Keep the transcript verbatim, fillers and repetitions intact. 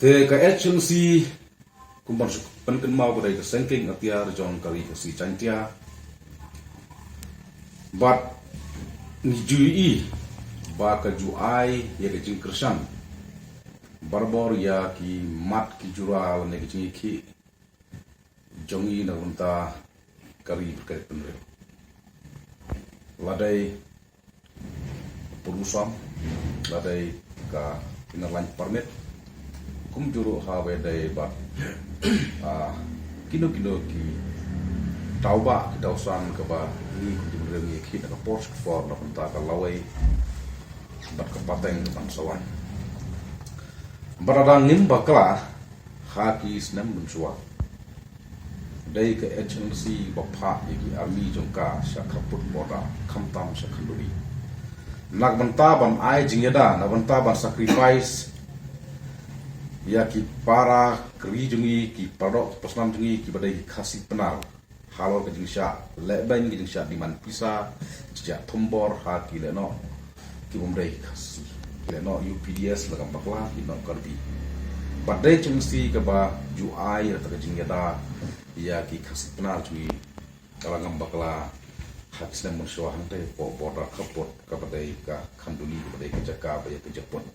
Te ka H N C kumban shu pynkynmaw ka dei ka sengkeng atiar jong ka ri Khasi Jaiñtia. Bad ngi ju ïohi ba ka ju ai ïa ka jingkyrshan barabor ïa ki mat ki jura lane ka jingïakhih jong ngi na ka bynta ka ri bad ka jaitbynriew. La dei pyrshang, la dei ka Inner Line Permit, kumjuh ruh ha kaba dei bad, ah, kino kino ki daw ba, ki daw san kaba ngi kum ki bynriew ngi ïakhih na ka por sha ka por na ka bynta ka lawei bad ka pateng ka ban sa wan. Bad lada ngim bakla ha ki snem mynshuwa, dei ka H N C ba phah ïa ki army jong ka sha khappud border, khamtam sha Khanduli. Na ka bynta ban ai jingïada, na ka bynta ban sacrifice ïa ki para ka ri jong ngi, ki paradoh ki pasnam jong ngi kiba dei ki Khasi Pnar halor ka jingshah lehbeiñ, ka jingshah demand pisa, jingshah thombor ha ki lehnoh ki bym dei Khasi, ki lehnoh U P D S, lada ngam bakla ki noh Karbi. Bad dei H N C kaba ju ai ïa kata ka jingïada ïa ki Khasi Pnar jong ngi, lada ngam bakla, ha ki snem mynshuwa hangtei hapoh border khappud kaba dei ka Khanduli, kaba dei ka jaka ba ïa ka japon.